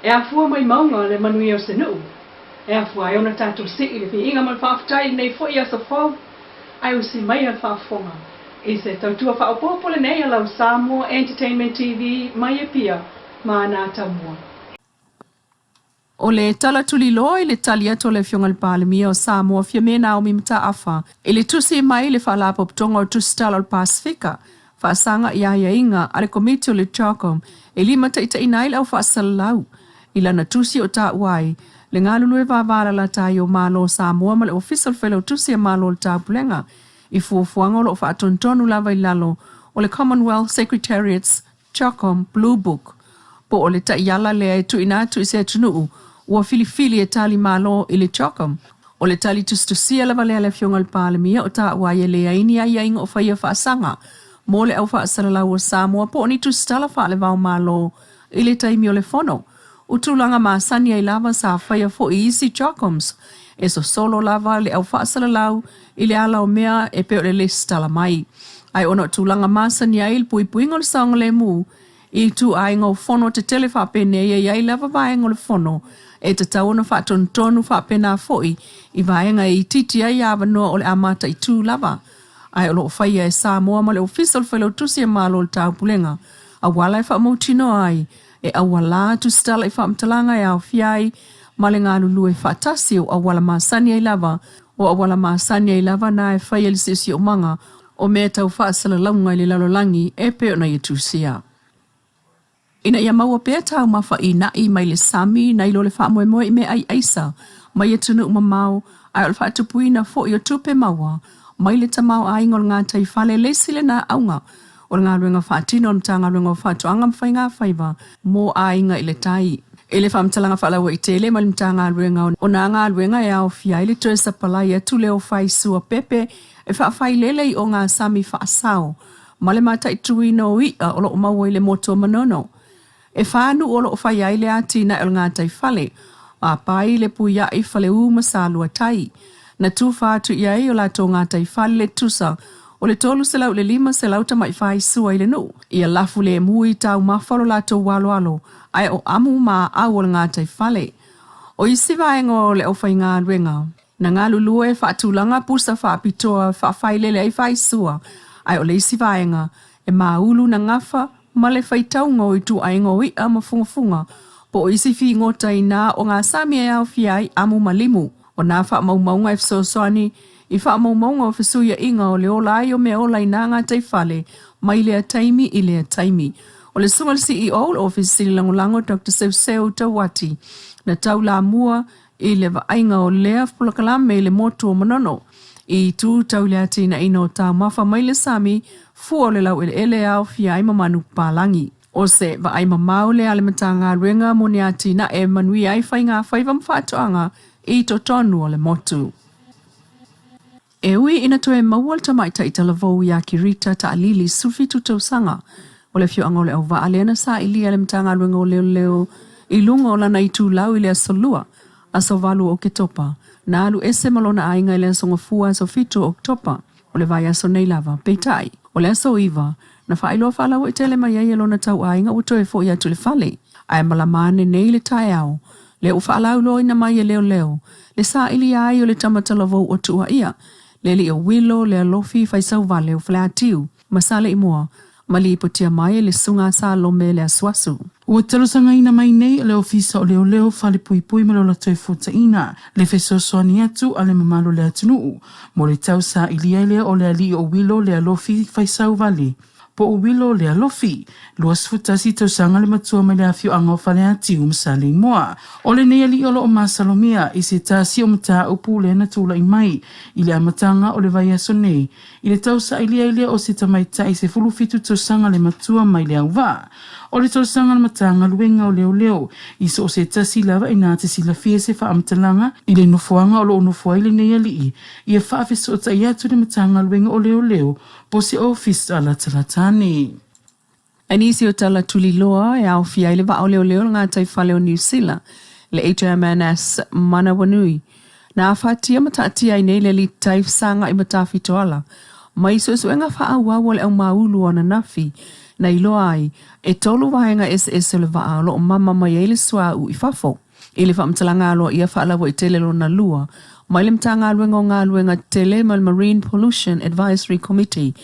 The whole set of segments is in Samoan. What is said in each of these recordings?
E afua mai mauga le manuia o se nuu, e afua ai ona tatou sii le viiga ma le faafetai i lenei foi aso fou, ae usi maia le faafofoga i se tautua faaopoopo lenei a lau Samoa Entertainment TV mai Apia ma Anatamua. O le tala tuliloa i le tali atu a le Afioga i le Palemia o Samoa Fiame Naomi Mataafa i le tusi mai i le Faalapotopotoga o Tusitala o le Pasefika faasaga i aiaiga a le Komiti o le CHOGM e limataitaiina ai le au faasalalau i lana tusi o taua ai le galulue vavalalata ai o Malo o Samoa ma le Ofisa o le Failautusi a Malo o le Taupulega i fuafuaga o lo o faatonutonu lava i lalo o le Commonwealth Secretariat's CHOGM Blue Book, po o le taiala lea e tuuina atu i se atunuu ua filifili e tali malo i le CHOGM. O le tali tusitusia lava lea a le Afioga i le Palemia o taua ai e leai ni aiaiga o faia faasaga mo le au faasalalau o Samoa po o ni tusitala faale-vao-Malo i le taimi o le fono. O tulaga masani ai lava sa faia foi i isi CHOGMs e sosolo lava le au faasalalau i le ala o mea e pei o le lesitala mai. Ae ona o tulaga masani ai le puipuiga o le saogalemu i ituaiga o fono tetele faapenei e i ai lava vaega o le fono e tatau ona faatonutonu faapena foi i vaega e itiiti ai avanoa o le a mataitu lava ae o lo o faia e Samoa ma le Ofisa o le Failautusi a Malo o le Taupulega auala e faamautinoa ai e auala tusitala i faamatalaga e aofia ai ma le galulue faatasi o auala masani ai lava o auala masani ai lava na e faia i le siosiomaga o mea tau faasalalauga i le lalolagi e pei ona ia tusia. Ina ia maua pea taumafa ina'i mai le sami nai lo le faamoemoe i meaai aisa mai atunuu mamao ae o le faatupuina foi o tupe maua mai le tamaoaiga o le gataifale le isi lena auga o le galuega faatino a le Matagaluega o Faatoaga ma Faiga Faiva mo Aiga i le Tai. I le faamatalaga faalauaitele mai le Matagaluega o nā galuega e aofia ai le toe sapalai atu lea o faisua pepe e faafailele i ogasami faasao ma le mataituina o i'a o lo o maua i le motu o Manono. E fa nuu o lo o faia ai le atinae o le gataifale, Apai, Lepuiai, Faleu ma Saluatai. Na tufa atu i ai o latou gataifale le tusa o le 300 i le 500 tamai faisua i le nuu. Ia lafu lemu i taumafa lo latou aloalo ae o amu ma aau o le gataifale. O isi vaega o le aufaigaluega na galulue faatulaga pusa faapitoa faafailele ai faisua, ae o le isi vaega e māulu na gafa ma le faitauga o ituaiga o i'a ma fugafuga po o isi figota inā o gasami e aofia ai amu ma limu. O nā faamaumauga e fesoasoani i faamaumauga o fesuia'iga o le ola ai o mea ola i nā gataifale mai lea taimi i lea taimi. O le susuga i le CEO o le Ofisa Sili Lagolago Doctor Seuseu Tauati na taulamua i le vaaiga o lea polokalame i le motu o Manono i itu tau i le atinaeina o taumafa mai le sami fua o le laueleele e aofia ai ma manu papalagi. O se vaai mamao lea a le Matagaluega mo ni atinae e manuia ai faiga faiva ma faatoaga i totonu o le motu. E ui ina toe maua le tamaitai talavou iā Kirita Taalili, 17 tausaga, o le afioaga o Leauvaa lea na sailia e le Matagaluega o Leoleo i luga o lana itulau i le Aso Lua, aso 8 o Oketopa, na alu ese ma lona aiga i le Aso Gafua aso 7 o Oketopa o le vaiaso nei lava. Peitai, o le aso 9, na faailoa faalauaitele mai ai e lona tauaiga ua toe foi atu i le fale. Ae malama ane nei le taeao, lea ua faalauiloaina mai e leoleo le sailia ai o le tama talavou o Tuuaia, le alii o Wilo, Lealofi, Faisauvale o Faleatiu ma Saleimoa, ma lipotia mai e le Susuga a Salome le asuasu. Ua talosagaina mai nei e le Ofisa o Leoleo Falepuipui ma lo latou Fuataina le fesoasoani atu a le mamalu o le atunuu mo le tau sailia lea o le alii o Wilo Lealofi Faisauvale po o Wilo Lealofi, 21 tausaga le matua mai le afioaga o Faleatiu ma Saleimoa. O lenei alii o lo o masalomia i se tasi o mataupu lea na tulai mai i le amataga o le vaiaso nei i le tausaili ai lea o se tamaitai 17 tausaga le matua mai le auvaa. O le talosaga a le Matagaluega o Leoleo i so o se tasi lava ina te silafia se faamatalaga i le nofoaga o lo o nofo ai lenei alii, ia faafesootai atu le Matagaluega o Leoleo po o se ofisa latalata ane. I nisi o tala tuliloa e aofia ai le vaa o leoleo o le gataifale o Niu Sila, le HMNS Manawanui, na afatia ma taatia ai nei le alii tai fesagai ma Tafitoala mai suesuega faaauau a le aumāulu o ananafi. Na iloa ai, e tolu vaega eseese o le vaa o lo o mama mai ai le suauu i fafo. I le faamatalaga aloaia faalauaitele lona lua mai le Matagaluega o Galuega Tetele ma le Marine Pollution Advisory Committee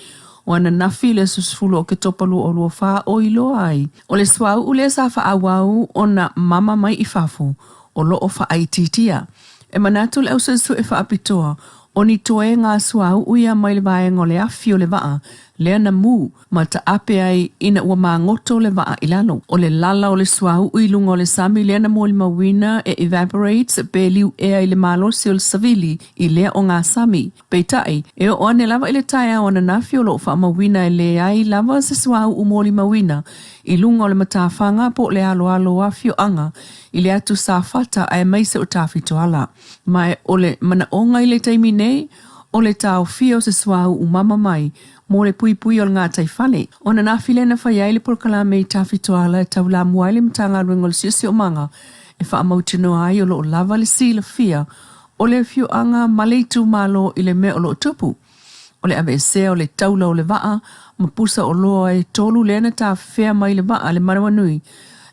o ananafi i le aso 10 o Oketopa 2024 o iloa ai o le suauu lea sa faaauau ona mama mai i fafo o lo o faaitiitia. E manatu le ausuesue faapitoa o ni toega suauu ia mai le vaega o le afi o le vaa lea na mu ma taape ai ina ua magoto le vaa i lalo. O le lala o le suauu i luga o le sami lea na molimauina e evaporates pe liuʻea i le malosi o le savili i lea ogasami. Peitai, e oo ane lava i le taeao ananafi o lo o faamauina e leai lava se suauu molimauina i luga o le matafaga po o le aloalo o afioaga i le atu Safata aemaise o Tafitoala. Ma o le manaoga i le taimi nei, o le taofia o se suauu mama mai mo le puipuia o le gataifale. O ananafi lea na fai ai le polokalame i Tafitoala e taulamua ai le Matagaluega o le Siosiomaga e faamautinoa ai o lo o lava le silafia o le afioaga ma le itumalo i le mea o lo o tupu. O le aveesea o le taula o le vaa ma pusa oloa e tolu lea na tafefea mai le vaa le manawanui,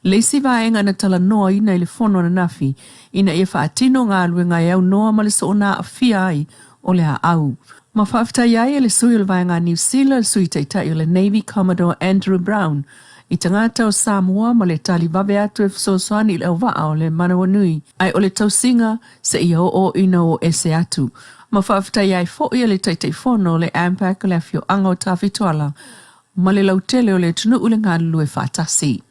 le isi vaega na talanoaina i le fono ananafi ina ia faatino galuega e aunoa ma le soona aafia ai o le aau. Ma faafetai ai e le sui o le Vaega a Niu Sila, le Sui Taitai o le Navy Commodore Andrew Brown, i tagata o Samoa ma le tali vave atu e fesoasoani i le auvaa o le manawanui, ae o le tausiga seia oo ina o ese atu. Ma faafetai ai foi e le Taitaifono o le AMPAC le afioaga o Tafitoala ma le lautele o le atunuu i le galulue faatasi.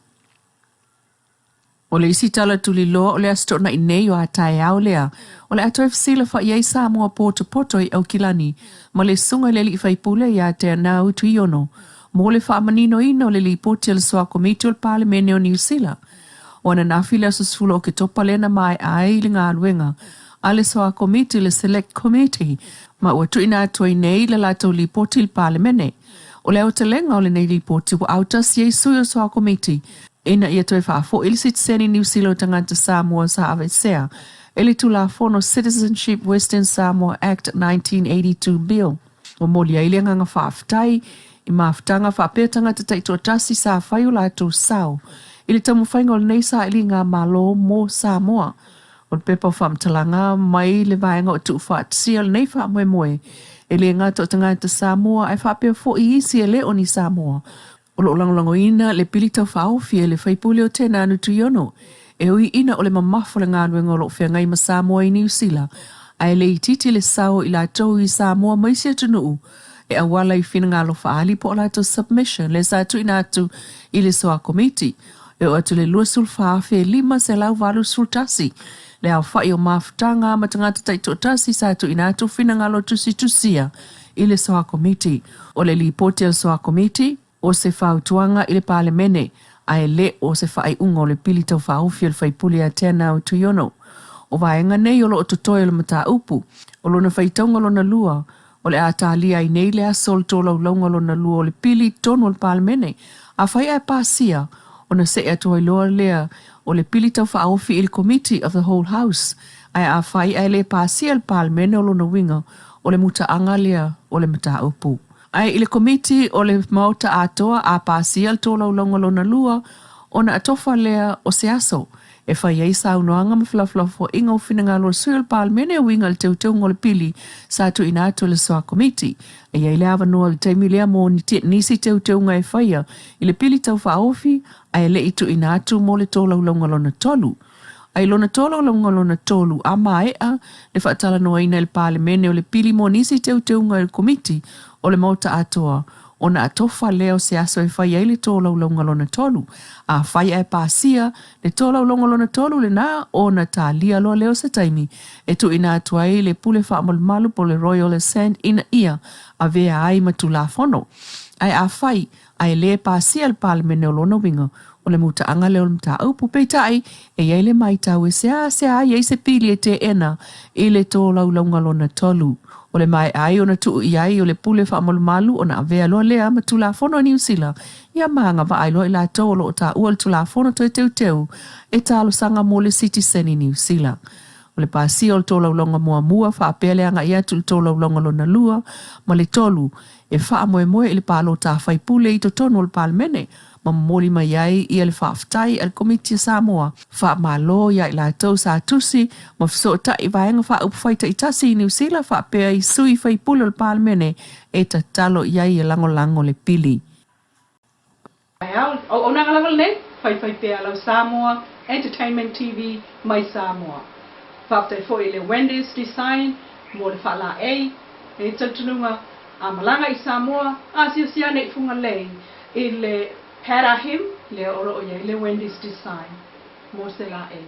O le isi tala tuliloa o le Aso Toonai nei o a taeao lea, o le a toe fesilafai ai Samoa potopoto i Aukilani ma le Susuga i le Alii Faipule ia Teanau Tuiono mo le faamaninoina o le Lipoti a le Soa Komiti o le Palemene o Niu Sila o ananafi le aso 10 o Oketopa lea na maea ai le galuega a le Soa Komiti le Select Committee ma ua tuuina atu ai nei le latou lipoti i le Palemene. O le aotelega o lenei lipoti ua autasi ai sui o le Soa Komiti ina ia toe faafoi le sitiseni Niu Sila o tagata Samoa sa aveesea e le Tulafono Citizenship Western Samoa Act 1982 Bill. Momoli ai le agaga faafetai i mafutaga faapea tagata taitoatasi sa fai o latou sao i le taumafaiga o lenei sailiga Malo mo Samoa. O le pepa o faamatalaga mai le vaega o tuufaatasia lenei faamoemoe e le gata o tagata Samoa ae faapea foi isi e le o ni Samoa O lo o lagolagoina le pili taufaaofi e le faipule o Tenaanu Tuiono, e ui ina o le mamafa o le galuega o lo o feagai ma Samoa i Niu Sila, ae le itiiti le sao i latou i Samoa ma isi atunuu e auala i finagalo faaali po o latou submission lea sa tuuina atu i le Soa Komiti e oo atu i le 24,581 le aofai o mafutaga ma tagata taitoatasi sa tuuina atu finagalo tusitusia i le Soa Komiti. O le lipoti a le Soa Komiti, o se fautuaga i le Palemene, ae le o se faaiuga o le pili taufaaofi o le faipule ia Teanau Tuiono. O vaega nei o lo o totoe o le mataupu. O lona faitauga lona lua, o le a talia ai nei le aso o le tolaulauga lona lua o le pili i totonu o le Palemene. Afai ae pasia, ona see atu ai loa lea o le pili taufaaofi i le Committee of the Whole House, ae afai ae le pasia e le Palemene o lona uiga, o le mutaaga lea o le mataupu. Ae i le Komiti o le Maota Atoa a pasia le tolaulauga lona lua, ona atofa lea o se aso e fai ai saunoaga ma felafolafoaiga o finagalo o sui o le Palemene e uiga i le teuteuga o le pili sa tuuina atu e le Soa Komiti. E i ai le avanoa i le taimi lea mo nisi teuteuga e faia i le pili taufaaofi ae le i tuuina atu mo le tolaulauga lona tolu. A i lona tolaulauga lona tolu, a maea le faatalanoaina e le Palemene o le pili mo nisi teuteuga e le Komiti o le Maota Atoa, ona atofa lea o se aso e fai ai le tolaulauga lona tolu. Afai ae pasia le tolaulauga lona tolu lena, ona talia loa lea o se taimi e tuuina atu ai le pule faamalumalu po o le Royal Assent ina ia avea ai ma Tulafono. Ae afai ae le pasia le Palemene o lona uiga, o le mutaaga lea o le mataupu. Peitai, e i ai le matau e seasea ai ai se pili e teena i le tolaulauga lona tolu. O le maea ai ona tuu i ai o le pule faamalumalu ona avea loa lea ma Tulafono a Niu Sila ia ma agavaa ai loa i latou o lo o taua le Tulafono toe teuteu e talosaga mo le sitiseni Niu Sila. O le pasia o le tolaulauga muamua faapea le agai atu i le tolaulauga lona lua ma le tolu e faamoemoe i le palota a faipule i totonu o le Palemene ma momoli mai ai ia le faafetai a le Komiti a Samoa Faamalo ia i latou sa tusi ma fesootai i Vaega Faaupufai taitasi i Niu Sila faapea i sui faipule o le Palemene e tatalo i ai e lagolago le pili. Taeao, auaunaga lava lenei, faifai pea lau Samoa Entertainment TV mai Samoa. Faafetai foi i le Wendy's Design mo le faalaei, e i ai talitonuga a malaga i Samoa, asiasi ane i Fugalei i le Pat Ahim lea o lo o i ai le Wendy's Design mo se laei.